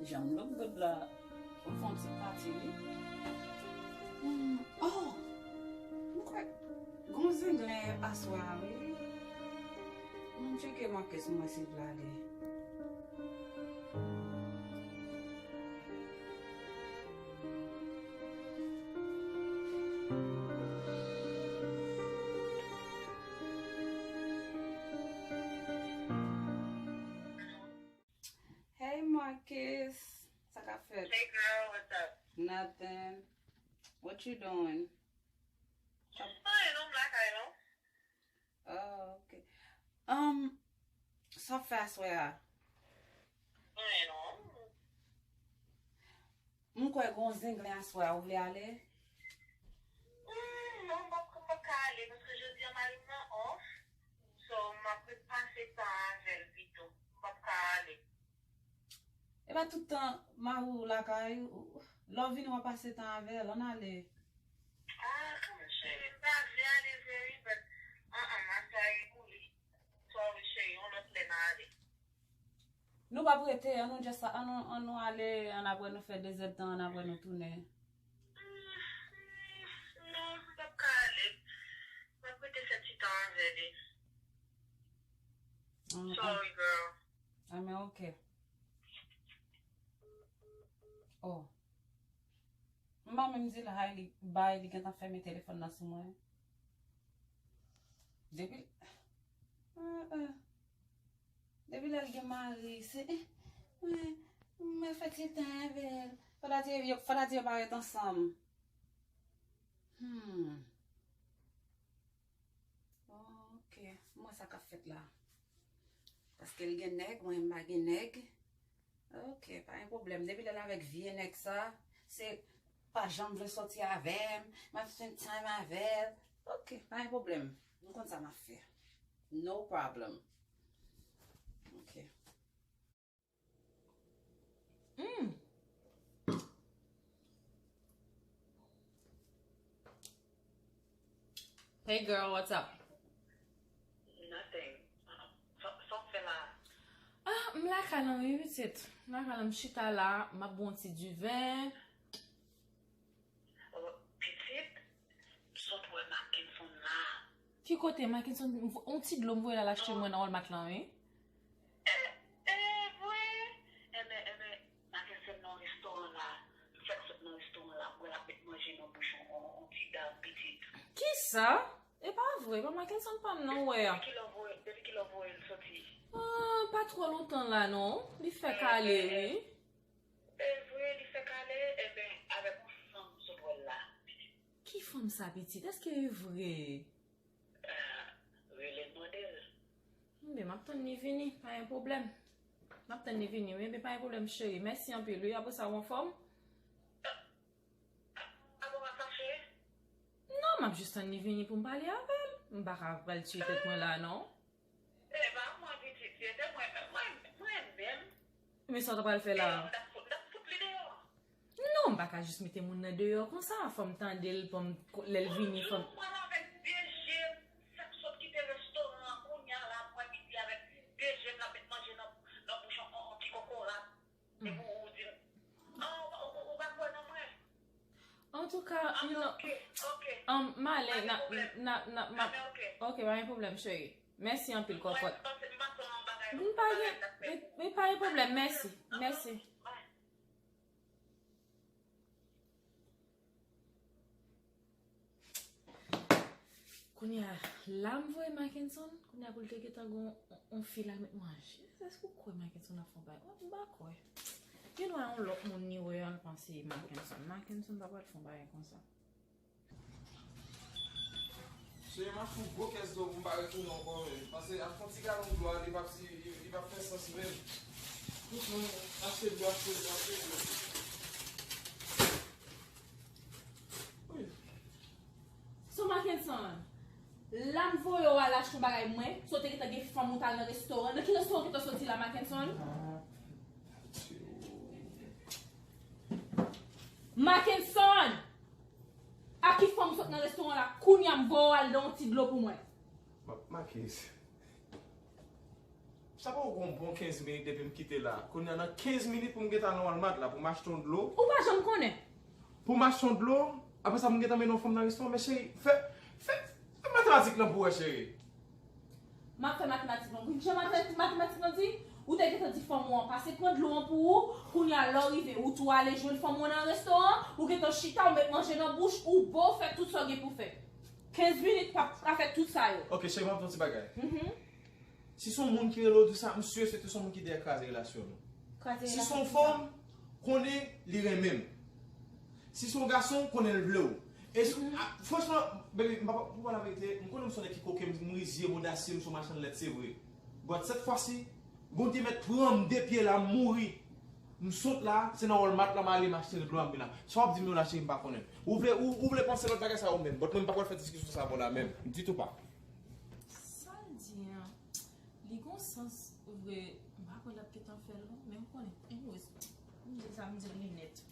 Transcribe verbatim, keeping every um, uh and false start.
Janm lòt bòd la, m fè yon ti pati, wi. Hmm, oh! M kwè gon zenglen aswè a, wi. M tcheke Marcus, m wè si l prale. Hey Marcus, sa k ap fèt? Hey girl, what's up? Nothing. What you doing? Anyen non, m lakay non. Oh, ok. Um, sa w fè aswè a? Anyen non. M kwè gon zenglen aswè a, ou vle ale? Hmm, non, m p ap, m p ap ka ale, paske jodi a mari m nan off. So, m ap pase tan avè l pito. M p ap ka ale. E pa tout tan mari w lakay ou, lè w vini w ap pase tan avè l, ann ale. Ah, kòman cheri, m ta vle ale vre wi, but, ah, ah, m ap gaye pou li. Sorry cheri, yon lòt lè n a ale. Nou p ap rete, an nou just, an nou, an nou ale, an apre nou fè de zèdtan, an apre nou tounen. Mm, mm, non, m p ap ka ale. M ap rete fè ti tan avè li. Ah, ah. Sorry, girl. Ah, men ok. Oh. M pa menm di l hi, li bay, li gentan fèmen telefòn nan sou mwen. Depi, ah, ah. Depi lè l gen mari, se, eh, mwen, mwen fè ti tan avè l. Fò ta di yo, fò ta di yo pa ret ansanm. Hmm. Ok, m wè sa k ap fèt la. Paske l gen nèg, mwen m pa gen nèg. Ok, pa gen pwoblèm. Depi lè l avèk vye nèg sa, se pa janm vle sòti avè m, m ap spend time avè l. Ok, pa gen pwoblèm. M konn sa m ap fè. No problem. Ok. Hmm. Hey girl, what's up? Nothing. Sa, sa w fè la? Ah, m lakay la wi, pitit. M lakay la, m chita la, m ap bwè yon ti diven. Oh, pitit, m sot wè Mackenson la. Ki kote Mackenson? M vo-, yon ti dlo m voye l al achte mwen nan Walmart lan, wi. E, e vre? Enben, enben, Mackenson nan restoran la. M fèk sot nan restoran la, m wè l ap met manje nan bouch yon, yon, yon ti dam pitit. Kisa? E pa vre, pa Mackenson pa m nan, wè a. Depi kilè w voye, depi kilè w voye l soti? Ah, pa twò lontan la, non. Li fèk ale, wi. E vre, li fèk ale, enben, avèk yon fanm sot wè l la. Ki fanm sa, pitit? Èske e vre? Ah, rele l mande l. Enben, m ap tann li vini, pa gen pwoblèm. M ap tann li vini, wi, enben, pa gen pwoblèm, cheri. Mèsi anpil, wi, apre sa, ou anfòm? Ah, ah, ou pa fache? Non, m ap jis tann li vini pou m pale avè l. M pa ka pral tiye tèt mwen la, non. E pa mwen pitit, se mwen, mwen, mwen menm. Men sa w ta pral fè la? E, m t ap fout, m t ap fout li deyò. Non, m pa ka jis mete moun nan deyò konsa. Fò m tande l, fò m, lè l vini, fò m. M pral avèk de je m, fèk sot kite restoran an, kounye a la, m wè pitit avèk de je m, l ap met manje nan, nan bouch yon, yon, yon ti kokorat. Epi ou di m, ah, ou, ou, ou pa kwè nan mwen? Antouka, you know, um, m ale, n a, n a, n a, m ap, ok, pa gen pwoblèm, cheri. Mèsi anpil, kòkòt. M pa gen, men, men pa gen pwoblèm, mèsi, mèsi. Kounye a, la m voye Mackenson, kounye a pou l te gentan gon on, on fi la met manje. Èske ou kwè Mackenson ap fè on bagay? Mwen, m pa kwè. Gen dwa yon lòt moun li wè an, l panse Mackenson. Mackenson pa pral fè on bagay konsa. Cheri, m ap fè yon gwo kès dlo pou m pa retounen ankò, men. Pase ak yon ti galon dlo a, li p ap si, li, li p ap fè sans menm. Tout moun achte dlo, achte dlo, achte dlo. So Mackenson, la m voye w al achte yon bagay mwen, so te gentan gen fanm ou t al nan restoran. Nan ki restoran ou te soti la, Mackenson? Mackenson! A ki fanm ou sot nan restoran la? Kounye a m voye w al nan yon ti dlo pou mwen. Ma-, Marcus. Sa poko gon bon kenz minit depi m kite la. Kounye a nan kenz minit pou m gentan nan Walmart la, pou m achte yon dlo. Ou pa janm konnen. Pou m achte yon dlo, apre sa pou m gentan mennen yon fanm nan restoran. Men cheri, fè, fè, fè matematik lan pou wè, cheri. M ap fè matematik lan. Jan matematik lan di, ou te gentan di fanm ou an pase pran dlo an pou ou, kounye a lè w rive, ou tou ale jwenn fanm ou an nan restoran, ou gentan chita, ou met manje nan bouch, ou bo, fè tout sa w gen pou fè. Kenz minit p ap ka fè tout sa yo. Ok, cheri, m ap di yon ti bagay. Mhm. Si se yon moun ki rele w di sa, m si se te se yon moun ki dèyè kraze relasyon nou. Kraze Si se relasyon yon pou sa. Fanm, konnen li renmen m. Si se yon gason, konnen l vle w. E s- a- franchman, baby, m pa pou pale verite, m konnen m se yon nèg ki koken, m rizye, m odasye, m se yon machann lèt, se vre. But cette fois-ci, Bondye mèt pran m de pye la, m mouri. M sot la, se nan Walmart la, m ale, m achte dlo, m vin la. Sa w ap di m yo la, cheri, m pa konnen. Ou vle, ou, ou vle panse lòt bagay sa ou menm. But mwen, m pa pral fè diskisyon sa avè w la menm. Ditou pa. Sa l di an, li gon sans vre, m pa kwè l ap gentan fè l non, men m konnen. Anyways, m di sa, m di l li nèt.